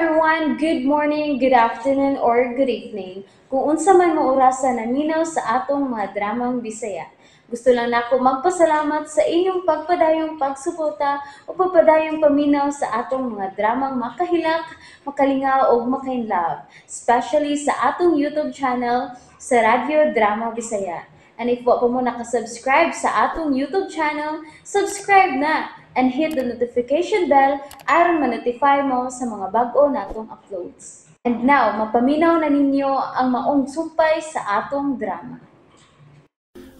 Everyone! Good morning, good afternoon, or good evening. Kung unsa man mo orasa naminaw sa atong mga dramang Bisaya. Gusto lang nako magpasalamat sa inyong pagpadayong pagsuporta o pagpadayong paminaw sa atong mga dramang makahilak, makalingaw ug makainlove, especially sa atong YouTube channel sa Radyo Drama Bisaya. And if wa pa mo nakasubscribe sa atong YouTube channel, subscribe na and hit the notification bell aron ma-notify mo sa mga bag-o natong uploads. And now, mapaminaw na ninyo ang maong sumpay sa atong drama.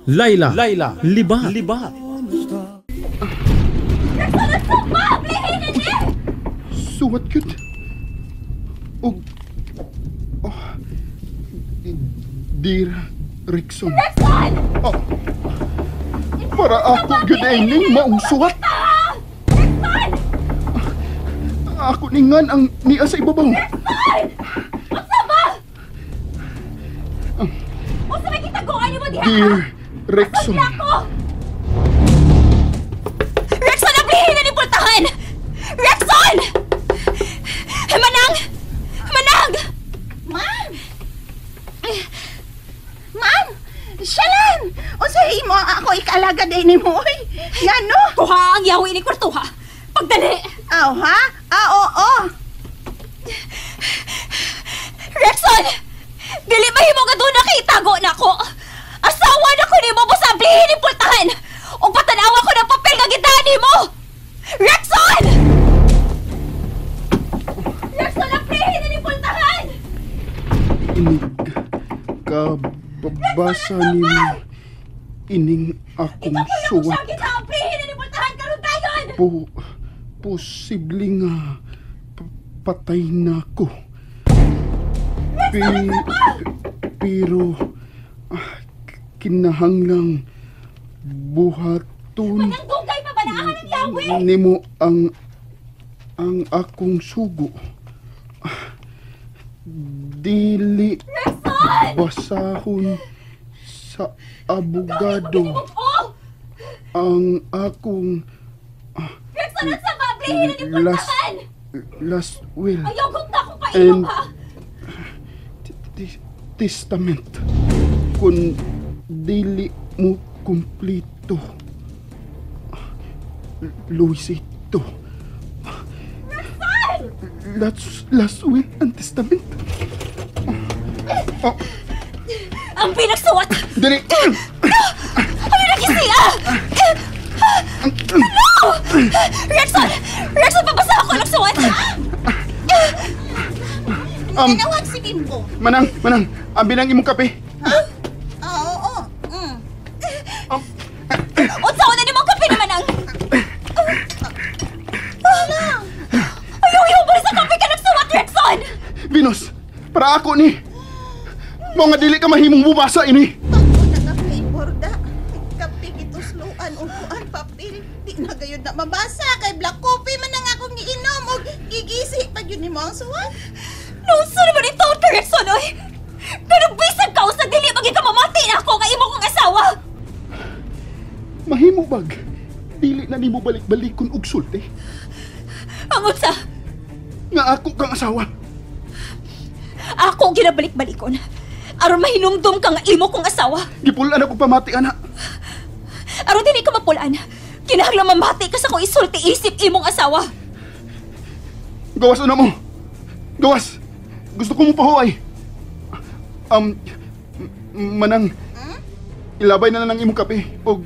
Laila, Laila, Liba, Liba. Suwat yun. Og, oh, Dear Rickson. Rickson! Oh, para ako yun ay ning maong suwat. Rickson! Ako ningan ang niya sa ibabaw. Rickson! Unsa ba? Unsa may gitaguan nimo diha? Dear Rickson. Rickson, ablihin na ni pultahan! Rickson! Manang! Manang! Ma'am! Ma'am! Shalan! Unsa imo ako ikaalaga din nimo oy? Ngano? Kuha ang yawi ni kwartuha. Pagdali! Aw ha? Ah, oo. Rickson! Dili mahimo nga doon nakitago na ako. Asawa na ko nimo busa ablihin ni pultahan. Ug patanawa ko ng papel nga gidahan nimo. Rickson! Rickson, ablihin na ni pultahan! Inig kababasa nimo ining akong suwat. Ito ko ablihin na ni pultahan karon dayon. Posible nga patay na ko. Pero kinahanglang buhaton. Manang dugay pa ba naahan ang yawi? Nimo ang akong sugo. Dili basahon sa abogado ang akong last will and testament kung dili mo kumplito. Luisito. Last will and testament. Oh. Ang pinagsuwat! Dili! Ano nagisiya? No! Rickson! Rickson, pabasa ako ng suwat! Nanawag si Bimbo. Manang, manang, ang binang imong kape. Ha? Oo, oo. Unsa na nimong kape na, Manang? Ayaw, ayaw, balik sa kape ka nagsuwat, Rickson! Venus, para ako ni. Mga dili ka mahimong bubasa ini. Pagko na nga flavor da. Kape gitusloan og kuan papel. Di na gayud na mabasa kay black coffee man ang akong giinom og gigisi pag yun nimo ang suwat. Naunsa naman ito, Rickson, oy! Ganong bisag ka usa dili maging ka mamati na ako nga imo kong asawa. Mahimo bag dili na nimo balik-balikon og sulti. Ang unsa? Nga ako kang asawa. Ako ginabalik-balikon. Aron mahinumdum ka nga imo kong asawa. Gipulan ako pamati, ana. Aron dili ka mapulan. Kinahanglan mamati ka sa kong isulti isip imong asawa. Gawas una mo. Gawas. Gusto ko mo pahuay. Manang, ilabay na lang imong kape. Og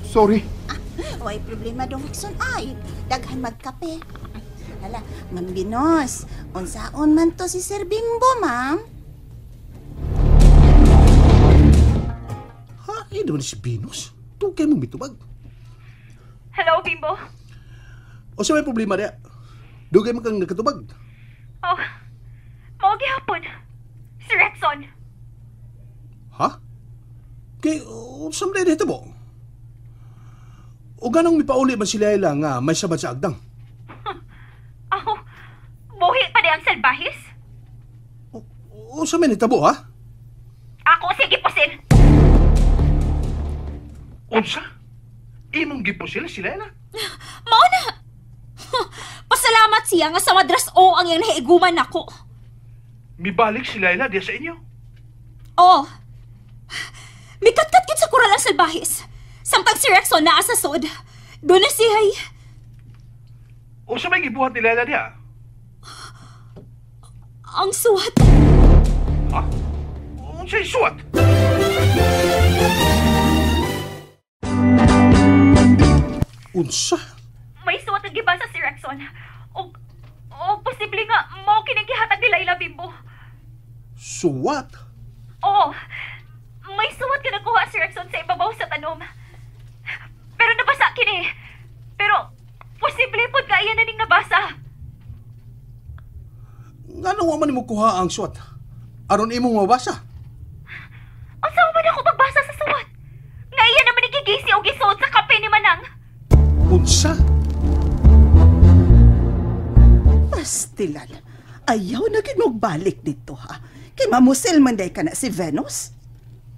sorry. Way problema dong, Rickson ay. Daghan magkape. Hala, Ma'am Binos, unsaon man to si Sir Bimbo, ma'am? Ha? Eh, naman si Venus. Tugay mong mitubag. Hello, Bimbo. O sa may problema niya? Dugay man kang nakatubag. Oh, mao gihapon. Si Rickson. Ha? Kay, unsa man dito mo? O ganong mipauli man si Laila nga may sabad sa agdang? Oh, buhi pa di ang salbahis? O sa may nitabo, ha? Ako, sige pusil. Unsa? Imong gipusil si Laila? Mao na! Pasalamat Misuwat siya nga sa madras o ang iyang nahiiguman nako. Mibalik si Laila diya sa inyo? Oo. Mikatkat kit sa kural ang salbahis. Samtang si Rexon naa sa sod. Doon na siya ay... O sa may gibuhat ni Laila diya? Ang suwat. Ha? Unsay suwat? Unsa? May suwat ang gibasa si Rexon. O posible nga mao kining gihatag ni Laila, Bimbo. Suwat? Oo. May suwat ka nakuha si Rexon sa ibabaw sa tanom. Pero nabasa kini. Pero posible pod ka iya na ning nabasa. Ngano wa man nimo kuha ang suwat? Aron imong mabasa. Unsa man ako pagbasa sa suwat? Nga iya naman igigisi og isuot sa kape ni Manang. Unsa? Pastilan. Ayaw na gid mogbalik dito ha. Kay mamusil man day ka na si Venus.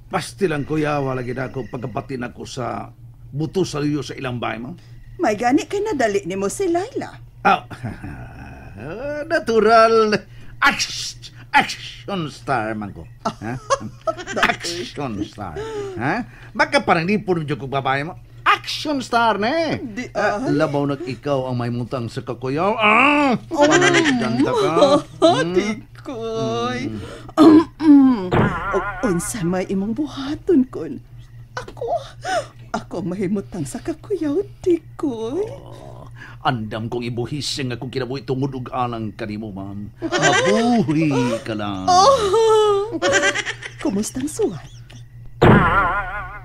Pastilan kuya, wala gid ako pagkabatin ako sa buto sa luyo sa ilang bahay mo. May gani kay nadali nimo si Laila. Oh. Natural action star man ko. Ha? Action star. Ha? Baka parang di po ko babae mo. Action star na eh. Di, Labaw nag ikaw ang may mutang sa kakuyaw. Ah! Panaligdan ka. Tikoy. Unsa may imong buhaton kon. Ako mahimutang sa kakuyaw, Tikoy. Oh, andam kong ibuhising akong kinabuhi tungod og alang kanimo, ma'am. Mabuhi ka lang. Oh. Kumusta ang suwat?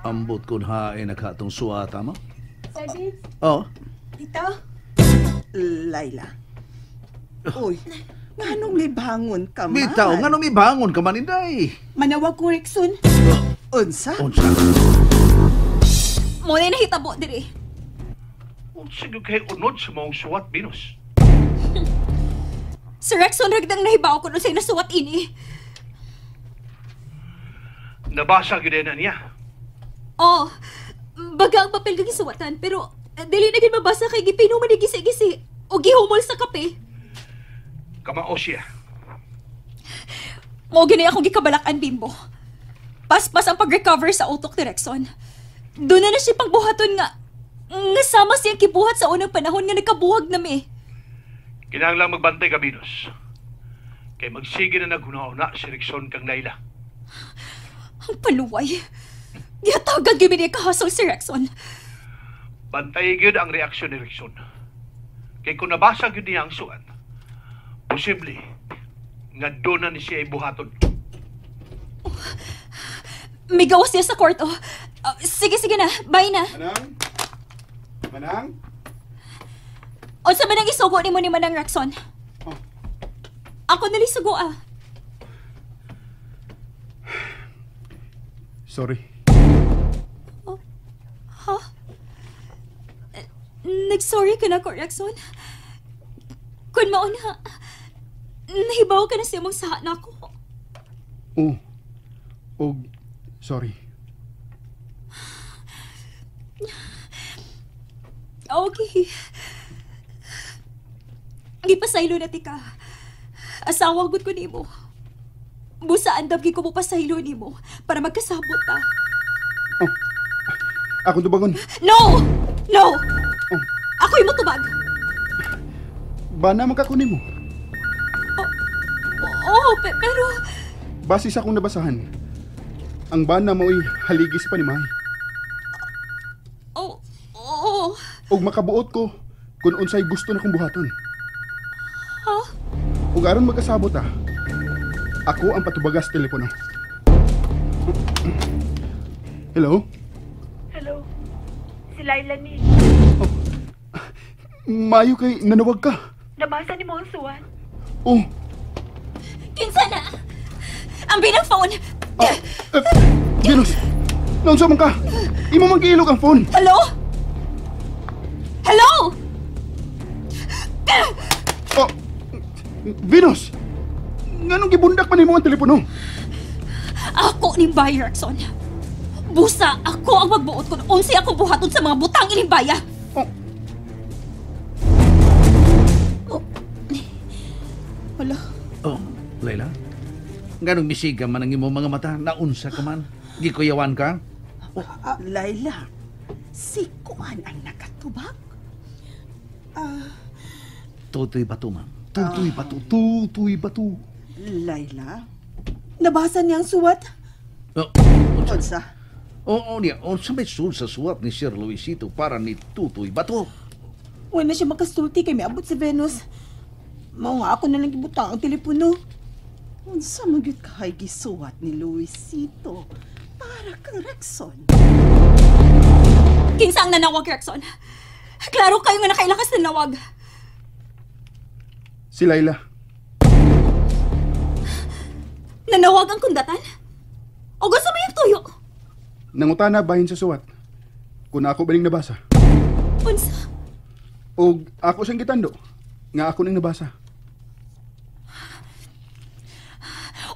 Ambot kun hain nakatong suwata mo. Sir Vince? Oh. Dito? Laila. Uy, nganong libangon ka man? Bitaw, nganong libangon ka man, inday? Manawag ko, Rexon. Unsa? Unsa? Muna nahitabo diri. Unsa gyud kay unod sa maong suwat, Venus? Si Rexon ragdang nahibaw ko nun sa'yo nasuwat ini. Nabasa gyud na niya. Oh, baga ang papel kang gisuwatan, pero dili na gid mabasa kay gipino man ni gisi-gisi o gihumol sa kape. Kamao siya. Mao gini akong gikabalakan, Bimbo. Paspas ang pag-recover sa utok ni Rexon. Doon na siya pagbuhaton nga sama siyang kibuhat sa unang panahon nga nagkabuhag nami. Kinahanglang magbantay ka, Venus. Kay magsige na naghuna-una si Rexon kang Laila. Ang paluway. Gihatagan gyud mi kahasol si Rexon. Bantay gyud ang reaksyon ni Rexon. Kay kung nabasa gyud niya ang suat, posible nga doon na ni siya ibuhaton. Oh, may gawas siya sa kwarto. Sige, sige na. Bye na. Manang? Manang? Unsa man ang isugo nimo ni Manang Rexon? Oh. Ako nali sugo ah. Sorry. Oh. Ha? Nag-sorry ka na ko, Rexon. Kun mauna, nahibaw ka na sa imong saha na ako. Oh. Og sorry. Okay. Gipasaylo na ti ka. Asawa gud ko nimo. Busa andam gi ko mo pasaylo nimo para magkasabot ta. Oh. Ako tubagon. No! No! Oh. Ako'y motubag. Bana man ka ko nimo. Oh, pero base sa akong nabasahan, ang bana mo'y haligis pa ni May. Oh, oh. Og makabuot ko kung unsay gusto na kong buhaton. Ha? Ug aron magkasabot ah, ako ang patubagas telepono. Hello? Hello. Si Laila ni. Oh, mayo kay nanawag ka. Nabasa ni mo ang suwat. Oh. Kinsa na? Ang binang phone. Ah, Venus, naunsa man ka? Imo man giilog ang phone. Hello? Hello? Oh, Venus! Nganong gibundak man nimo ang telepono? Ako ning bayer, Rexon. Busa, ako ang magbuot kung unsay akong buhaton sa mga butang ining baya. Oh. Oh. Hala. Oh, Layla. Nganong misiga man ang imong mga mata, naunsa ka man. Gikuyawan ka? Ah, Laila, si Kuan ang nakatubag? Tutoy bato, ma'am. Tutoy bato, tutoy bato. Laila, nabasa niya ang suwat? Oh, unsa? Oo, niya. Unsa may sul sa suwat ni Sir Luisito para ni Tutoy Bato? Wala na siya makasulti kay miabot si Venus. Mao nga ako na lang gibutang ang telepono. Unsa man gyud kay gisuwat ni Luisito para kang Rexon? Kinsa ang nanawag, Rexon? Klaro kayo nga nakailakas nanawag. Si Layla. Nanawag ang kundatan? O gusto mo yung tuyo? Nangutana bahin sa suwat. Kung ako ba ning nabasa. Unsa? Og ako siyang gitando nga ako ning nabasa.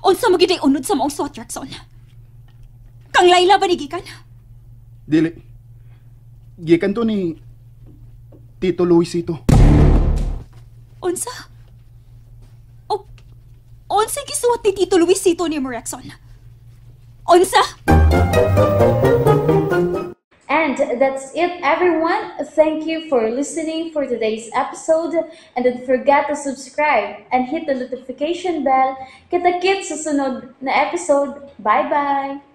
Unsa mo gid unod sa maong suwat, Rexon? Kang Layla ba ni gikan? Dili. Gikan to ni Tito Luisito. Unsa? O unsa gisuwat ni Tito Luisito ni mo, Rexon? Unsa? And that's it, everyone. Thank you for listening for today's episode. And don't forget to subscribe and hit the notification bell. Kita-kits sa sunod na episode. Bye-bye!